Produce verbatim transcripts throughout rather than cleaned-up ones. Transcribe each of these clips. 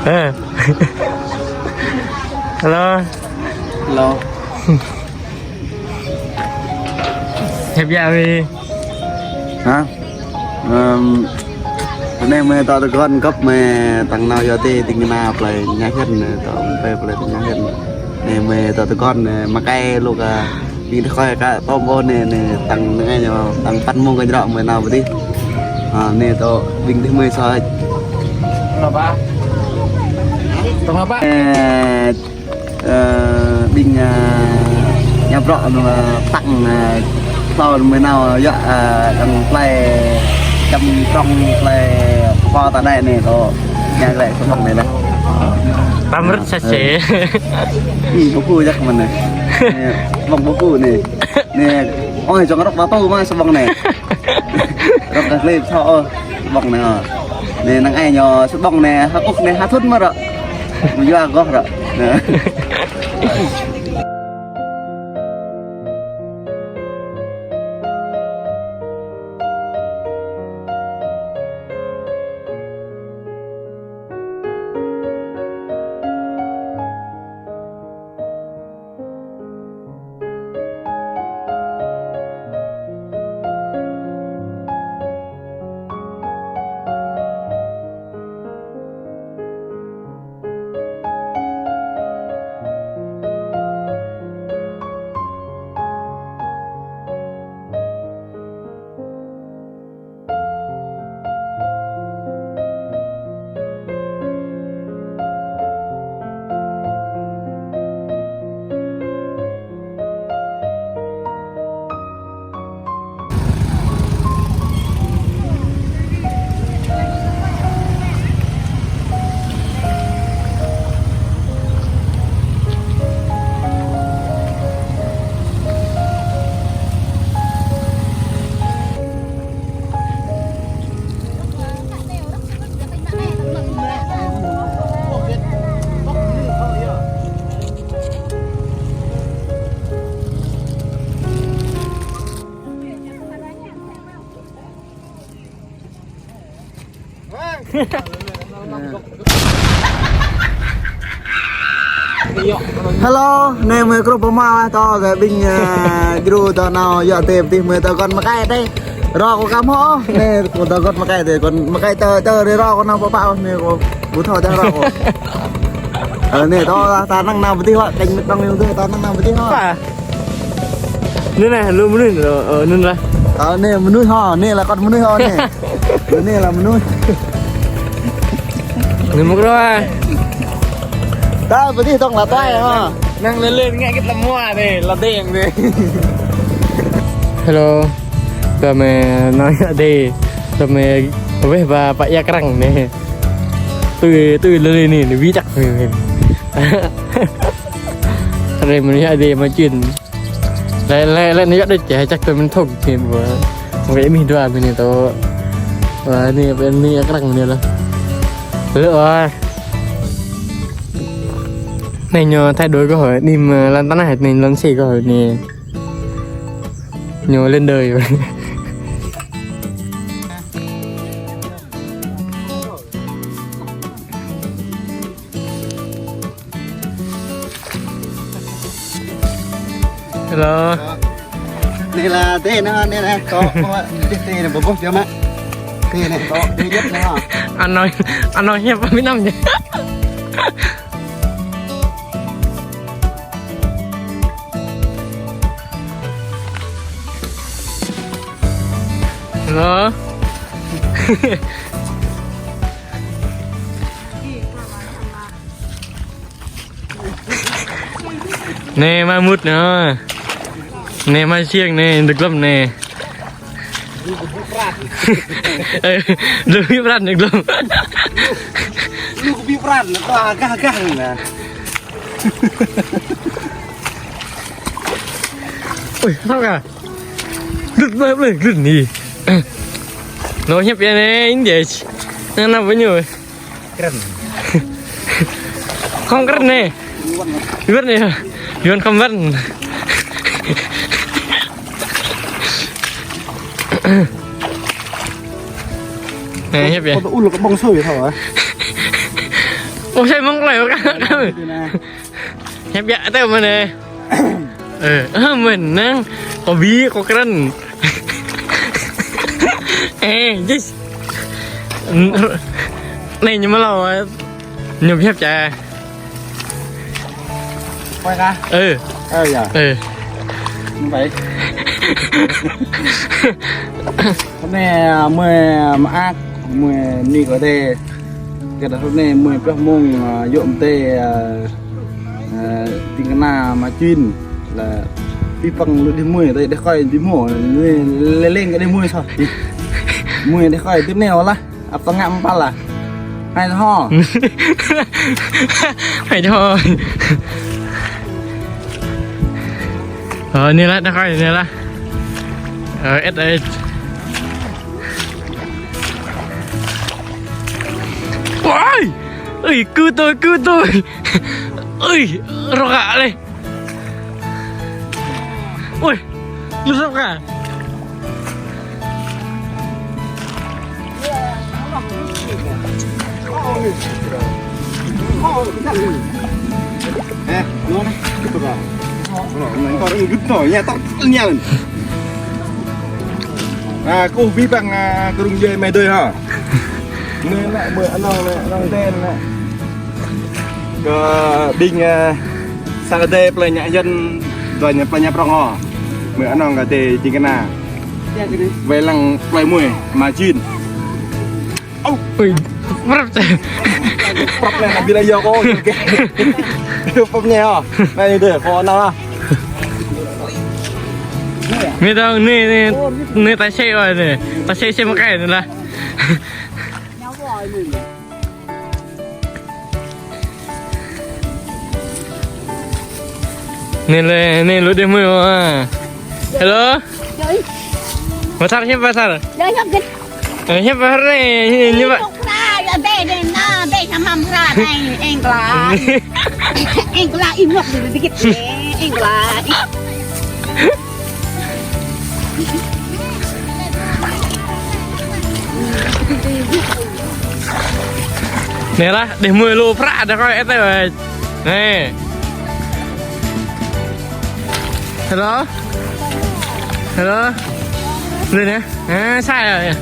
Ơ. Hello. Hello. Hiăp yă wih. Hă? Ăm, anai mơi tŏ tơguan gŏp mơi tăng nao yua tê ding kơna plơi Nha Hiên, tŏ mơi plơi Nha Hiên. Anai mơi tŏ tơguan, ơ, mơkai luk, ơ, ƀing tơkơi kơ tŏm ôh anai, anai tăng anai ñu, tăng păn mông kơ jrŏ mơi nao pơ adih. Ơ, anai tŏ ƀing adih mơi soh. Tŏng nao pă? Tŏng nao pă? Ơ, Ơ, ƀing, ơ, ñu bruă, ơ, tăng, ơ, klâo mơi nao yua, ơ, tăng plơi Čăm Trong plơi Pô Ta Đai anai tŏ. Ñu lĕ kơ ƀơ̆ng anai lĕ. Tam rơ̆t sa sê. Ih, ƀu kơ jak mơ̆n anai. Anai, ƀơ̆ng ƀu kơ anai. Anai, ôi, čŏng rŏk ƀa tŭ mă sa ƀơ̆ng anai. Rŏk kơ klip thâo, ơ, ƀơ̆ng anai, ơ. Anai năng ai ñu sa ƀơ̆ng anai, ha kŭk anai, ha thŭn mă rŏ. Mơyua gŏh rŏ. Hello, anai mơi krup pơma tŏ kơ ƀing, ơ, djru tŏ nao yua tê pơtih mơi tŏ gŏn mơkai tê. Rŏ kơ kăm hŏ, anai kơ tŏ gŏn mơkai tê, gŏn mơkai tơ, tơ rê rŏ kơ nao pơpă, anai kơ ƀu thâo čah rŏ kơ. Ơ, anai tŏ ta năng nao pơtih wă, kênh mĭt nong yua tê ta năng nao pơtih wă. Anŭn anai, lu mơnuih, ơ, ơ, anŭn lah. Ơ, anai mơnuih hŏ, anai lah kŏn mơnuih hŏ anai. Anai lah mơnuih. Anai mơ̆ krô ah. Ta pơtih tŏng lah tuai hŏ. Năng lê lê ngă kơ tlam hua anai, lah deng anai. Hello. Tơmơi nao yua đê. Tơmơi weh ba pă ia krăng anai. Tui, tui lê lê anai, anai wĭ čăk anai. Rê mơnuih yua đê mă čun. Lĕ, lĕ, lĕ, anai yua đê čeh, čăk tui mơ̆n thŭk, anai ƀu. Mơ̆ng kơ mih dua mơ̆n anai tŏ. Wah, anai, anai ia krăng mơ̆n anai lah. Lĕ, wah. Anai ñu thay đổi cơ hội, anai mă lăn tơnah, anai lăn xe cơ hội anai. Ñu lên đời. Hello. Anai lah tê anai, anai lah, tŏ, tê, tê anai, bơbôh čơ mă. Tê anai, tŏ, tê jĕt anai hŏ. Anai, anai hiăp pơmĭn năm ñu. Hello. Anai mă mŭt anai. Anai mă siăng anai, dơ̆ng glŏm anai. Ơ, dơ̆ng bi pran dơ̆ng glŏm. Lu kơ bi pran, tŏ gah gah anai. Ui, sao kơ? Glŭt mă, glŭt anai. Anai hiăp ia anai, India. Anai, anai ƀu ñu. Kren. Không kren anai. Yuan anai. Yuan không kren. Anai hiăp ia. Kơ tơul kơ ƀơ̆ng sui thâo ah. Ơ, sai mơ̆ng klai, ơ, kâo. Hiăp biă tơ mơ̆n anai. Ơ, ơ, mơ̆n năng. Kâo ƀu, kâo krăn. Ơ, jis. Anai ñu mơ̆ lâo, ơ, ñu hiăp čă. Quay ra. Ơ. Ơ, ya. Ơ. Ñu pơai. Hôm nay, à, mười, à, mười ác, mười ni có thể. Cái đó hôm nay mười plus mông, à, dọn tê, à, à, ting kơna mă čin là pih păng lu đih mui, tê đeh kơi đih mui, lê lêng kơ đih mui soh. Mui đeh kơi tip neo lah. Apa ngă mă pala? Hai ho. Hai ho. Ơ, anai lah, đah kơi, anai lah. Ơ, ĕt, ĕt. Ôi! Ơi, kơ tui, kơ tui. Ơi, rơkă leh. Ôi, lu sop kah? Eh, lu anai, gitu kah? Lu anai, kâo rơng gĭt nao, ñu tŏk ñu lĕ. À, kơ ƀing ƀăng, à, kơ rung djuai mơi dơi hă. Anai lĕ, ƀơi anŏ lĕ, anŏ đen lĕ. Kơ ƀing, à, Sa Đa Đê plơi Nhă Yăn, dua ñu plơi Nhă Prŏng hă. Mơi anŏ kơ tê jing kơna. Wai lăng plơi mui, mă čin. Ơ. Ui, prăp. Prăp anai, anai ƀu lăi yơh kâo, ok. Prăp anai hă. Anai dê, kâo anai hă. Anai dong, anai, anai, anai ta sĕ wa anai. Ta sĕ sĕ mơkai anai lah. Anai lĕ, anai lu đih mui wa. Hello. Ơi. Mă thar hiăp, mă thar. Dah hiăp gĭt. Ơ, hiăp mă thar anai, hiăp mă. Ih, kâo kra, ya, dê, dê, na, dê, samam kra, dê, eng kla. Eng kla, ih, mơ̆k dikit, eng kla. Anai lah, đih mui lu prăk đah kơi ĕt tơ. Anai. Hello. Hello. Anai nè. À, sai rồi.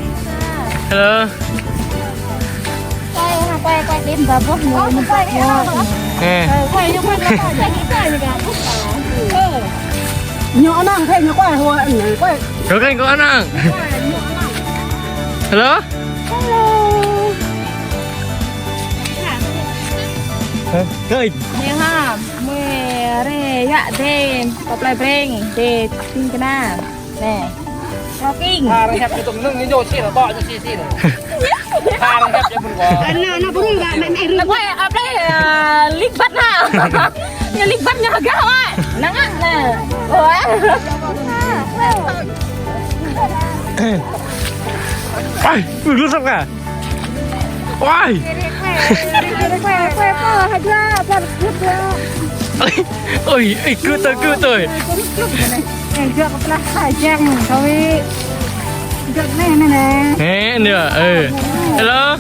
Hello. Quay, quay, quay đêm bà bốc mùa, mình quay. Ơ. Quay, quay, quay, quay, quay, quay, quay. Ñu anai, quay, ñu quay, quay. Kơ kênh kâo anai. Hello. Hello. Ơ, kênh. Ñu hă, mơi rê yă dê, pơ plơi Breng, dê ting kơna. Nè. Walking. Arăng hiăp ñu tŭ nưng ñu jô sir, ƀô̆ ñu sir sir. Arăng hiăp ñu ƀun kâo. Anai, anai ƀun kâo, mẹ, mẹ, rưng. Quay, à, plơi, à, lik băt hă. Ñu lik băt ñu hơgah wa. Năng ah, nè. Wa. Ai, ui, lu sop kah? Ôi. Ôi, ôi, kơ tui, kơ tui. Nè, nè, ơ. Hello.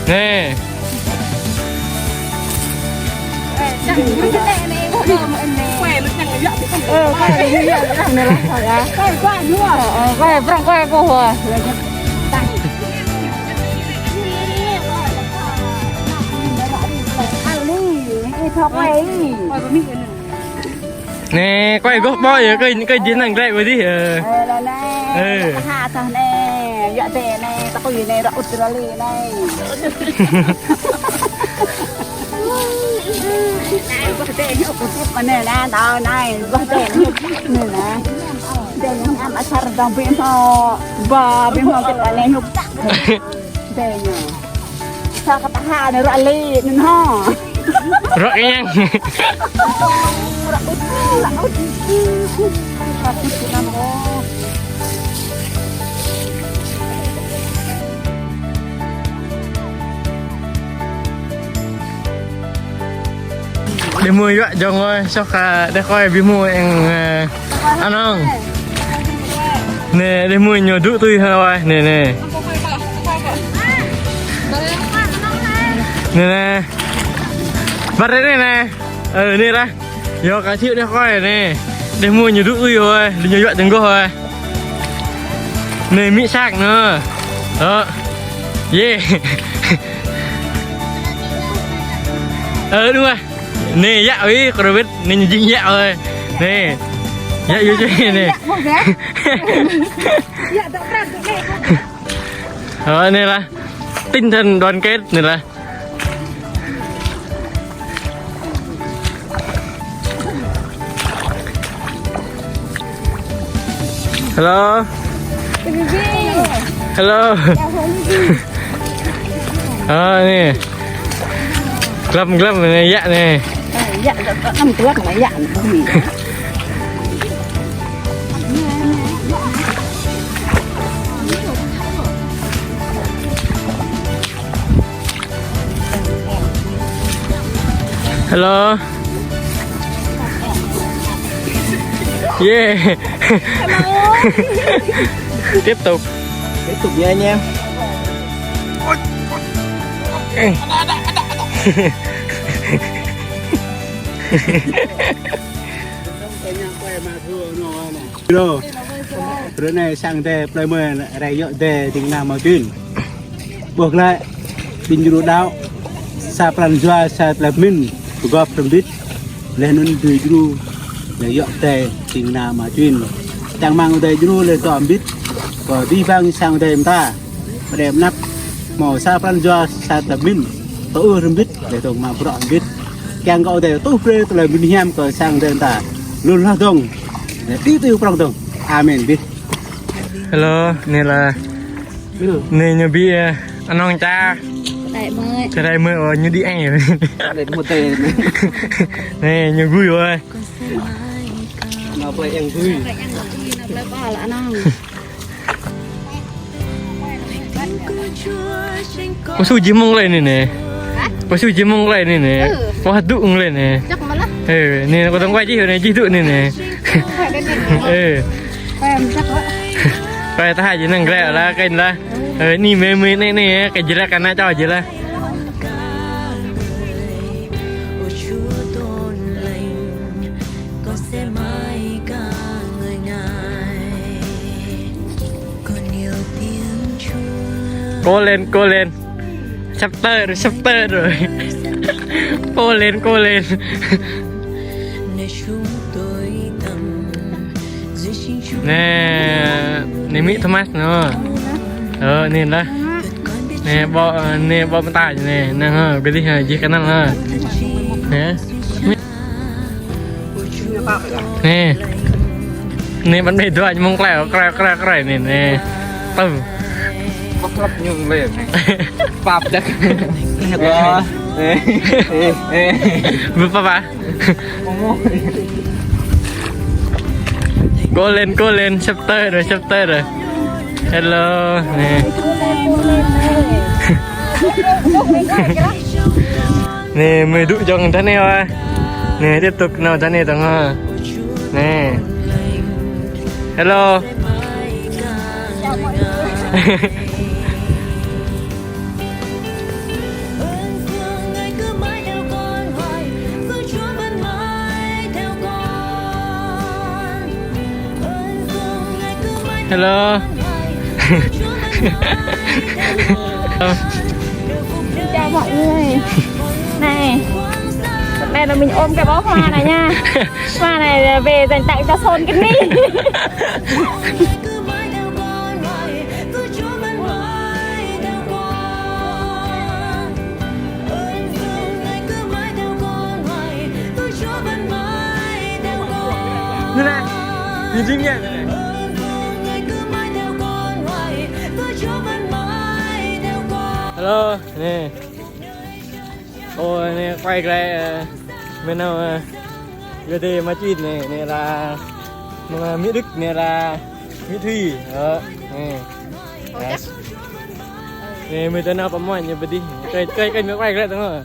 Nè. Ơ, quay, quay, quay, quay, quay, prong, quay, quay. Nè, quay gốc bó, ơ, quay, quay đi năng rẽ với đi, ơ. Ơ, là nè. Ơ. Hă tah nè, yă tê nè, ta quay nè, ră ŭt ră lê nè. Bơ tê ñu kơ tip mă nè, nè, đào nè, bơ tê ñu kơ tip mă nè. Tê ñu am asar dong bim hŏ, ba bim hŏ kơ ta nè ñu. Tê ñu. Sa kơ ta hă nè ră lê nè hŏ. Ră kơ yang. Ră ŭt, ră ŭt. Đih mui yua jong ơi, soh kơ đah kơi ƀu hmâo eng, ơ, anŏng. Nê, đeh mui ñu dŏ tui hă wai. Nê, nê. Nê, nê. Ƀar nê, nê. Ơ, nê lah. Yua kơ thâo đeh kơi nê. Đeh mui ñu dŏ tui hoi. Đeh ñu yuă tơngôh hoi. Nê, mĭ săk nê. Ơ. Yê. Ơ, đu ah. Nê, yă ơi, kơ rơbet, nê ñu jing yă ơi. Nê. Yă ơi, nê. Yă ƀuh gah. Yă dŏ pran dŏ nê. Ơ, nê lah. Tinh thần đoàn kết nê lah. Hello. Hello. Ơ, nê. Glăm, glăm nê, yă nê. Yă, năm tuăt nê, yă. Hello. Yeah. Hello. Tiếp tục. Tiếp tục nha anh em. Ơ. Rô, rô anai sang Ơi Adai plơi mơi rai yŏ Ơi Adai ding kơna Ama Trin. Ƀuh glaĭ, ƀing djru đaŏ, sa pran jua sa tơlơi pơmĭn, pơgop rơmbit, laih anŭn dưi djru, laih yŏ Ơi Adai ding kơna Ama Trin. Čang rơmang Ơi Adai djru laih dŏ mbĭt, kơ abih bang sang Ơi Adai mơta. Pơđe mơnăp, hmâo sa pran jua sa tơlơi pơmĭn, tơ ư rơmbit, laih dơ̆ng mă bruă rơmbit. Kiăng kơ Ơi Adai tuh brơi tơlơi pơmĭn hiam kơ sang Ơi Adai ta. Lu hloh dơ̆ng, laih đĭ tui prŏng dơ̆ng. Amen. Bih. Hello, nê lah. Nê ñu ƀing, ơ, anŏ ča. Čơđai mơi. Čơđai mơi, ơ, ñu đĭ ai. Čơđai mơi tê. Nê, ñu gui ơi. Nao plơi yang gui. Nao plơi yang gui, nao plơi pơala anŏ. Pơsu jih mơ̆ng lĕ nê nê. Hă? Pơsu jih mơ̆ng lĕ nê nê. Ơ. Wah dŏ mơ̆ng lĕ nê. Chắc mà lắm. Ơ, nê kơ tơ̆ng wai jih nê, jih dŏ nê nê. Ơ. Ơ, chắc lắm. Wai ta jih năng glĕ lah, kơnh lah. Ơ, nê mơi mơi nê nê, kơ jih lah, kơ ană čô jih lah. Kơ lên, kơ lên. Sắp tới rồi, sắp tới rồi. Kơ lên, kơ lên. Nê, nê Mỹ Thomas nô. Ơ, nê lah. Nê ƀô̆, nê ƀô̆ mơta nê, năng hă, bơlih hă, jih kơnăl hă. Nê. Nê. Nê, ƀăn bê dua mơ̆ng klĕ, klĕ, klĕ, klĕ, nê, nê. Tơ̆. Ƀă klăp ñu lĕ. Pap đăk. Ơ. Ơ, ơ, ơ. Bơ pap ah. Kơ lên, kơ lên, sắp tới rồi, sắp tới rồi. Hello, nè. Nè, mơi dŏ dơ̆ng tơ anai wa. Nè, tiếp tục nao tơ anai tơ̆ng ha. Nè. Hello. Hello. Xin chào mọi người. Này. Hôm nay là mình ôm cái bó hoa này nha. Hoa này là về dành tặng cho Son Kenny. Nè, nè. Nhìn chính nha. Hello, nè. Ơ, nê, quay glaĭ, ơ, mơnao, ơ, gơdê mă čuit nê, nê lah, mơ̆ng, ơ, Mỹ Đức nê lah, Mỹ Thùy, ơ, nê. Ơ, chắc. Nê, mơi tơ nao pơmoi ñu pơđĭ. Kơi, kơi, kơi, mơi quay glaĭ tơ̆ng.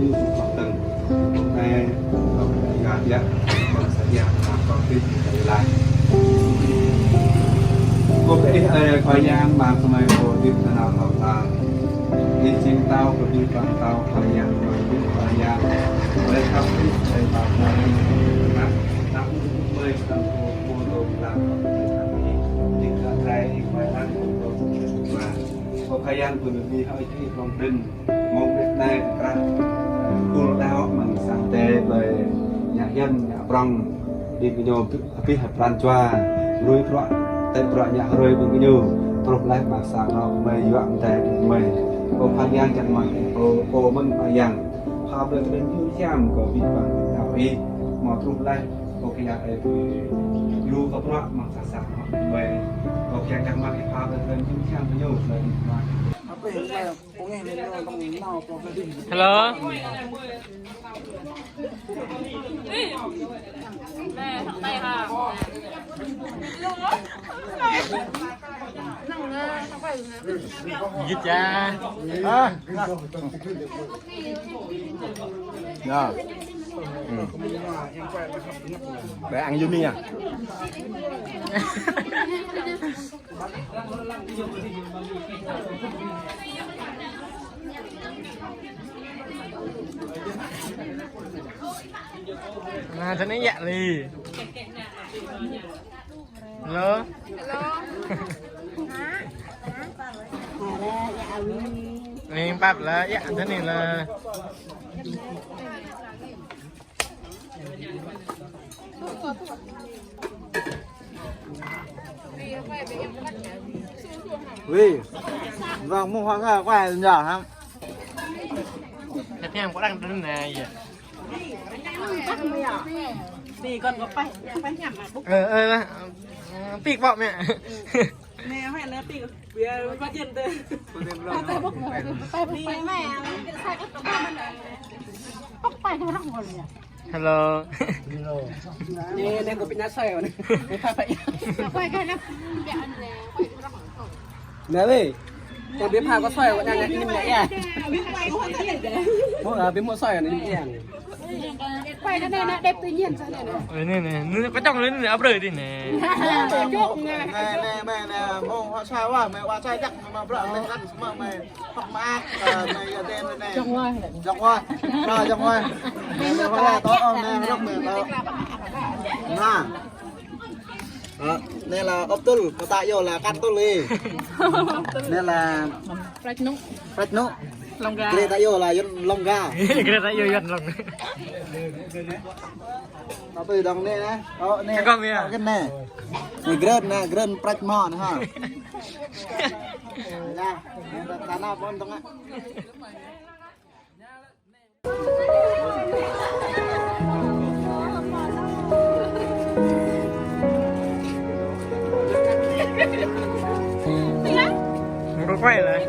ñu tŭ tŏk tơ̆ng. Anai, tŏk tơ̆ng ia biă, tŏk sa ia, tŏk tŏk tĭ, tŏk tơ̆ng lai. Kơ ih, ơ, Khua Yang, mă kơ mơi pô hơdip nanao hlŏng lar. Ih jing pơtao, pơbĭ pơtao, Khua Yang, pơbĭ Khua Yang. Ơi khăp ih, ơi pap ih, ơi pap ih, ơi pap ih, ơi pap ih, ih kơ trai, ih kơ trai, ih kơ trai. Ơ Khua Yang, pơbĭ hơơč ih hlŏng đĭn. Mơ̆ng ƀĕ anai kơ krah. Kul đaŏ amăng sang Ơi Adai ƀơi ñă hiam, ñă prŏng. Đĭ kơ ñu abih pran jua. Lui bruă, tĕ bruă ñă hrơi đĭ kơ ñu. Truh laih amăng sang anŏ kơ mơi yua mơ̆ng Ơi Adai kơ mơi. Ơ Khua Yang čang mă ih pô, pô mơ̆n Khua Yang. Pha brơi tơlơi mơyun hiam kơ abih bang đaŏ ih. Mơ̆ truh laih, ơ Khua Yang ơi, lu kơ bruă amăng sang sang anŏ kơ mơi. Ơ Khua Yang čang mă ih pha brơi tơlơi mơyun hiam kơ ñu, tơlơi mơyun hiam. Hello. Git ya. Ah. Ya. Hmm. Để ăn Yumi à? Nah, tadi ya li. Halo. Halo. Hah? Bap lah, ya, anŭn anai lah. Ui, vang mông hoa sa quay nhở hả? Hep hiam kơ đang đun nè, ya. Pi kon kơ pai, pai hiam mă bŭk. Ơ, ơ, lah. Pi kơ bok mẹ. Nè, huai nè, pi. Pi pai jên tơ. Pi mẹ, sai kơ tơ mă nè. Bok pai kơ rong kơ nè. Hello. Nè, nè, kơ pi nă sai nè. Pi pai pai. Pai kơ nă. Nè, pi. Kơ pi pai kơ sai kơ nă, nă, nă, ya. Mông, a, pi mông sai nă, nă, ya. Pai kơ nă, nă, đẹp tự nhiên sao nè. Ơ, nè, nè, nè, kơ čong nè, nè, ăp brơi đi nè. Čong nè. Nè, nè, mẹ nè, mông hoa sa wa, mẹ hoa sa jăk, mẹ mă brơi, mẹ kăn, mẹ, mẹ. Hŏk mă, ơ, nai ya ten nai. Jong wai. Jong wai. Nă, jong wai. Nai mơ̆ hơyă tŏ, ơ, nai rŏk mơ̆ tŏ. Nă. Ơ, nai lah ôp tŭl, kơ ta yua lah kăt tŭl ih. Nai lah Prach Nŭ. Prach Nŭ. Lông Ga. Grê ta yua lah Yuan Lông Ga. Grê ta yua Yuan Lông. Tŏ tui dong nai nè. Ơ, nai. Kơ kơm ya. Kơ nai. Nai grơn nè, grơn prach mơ̆ nè ha. Ya, ta nă pơ̆n tŏng a. Không có quay lại.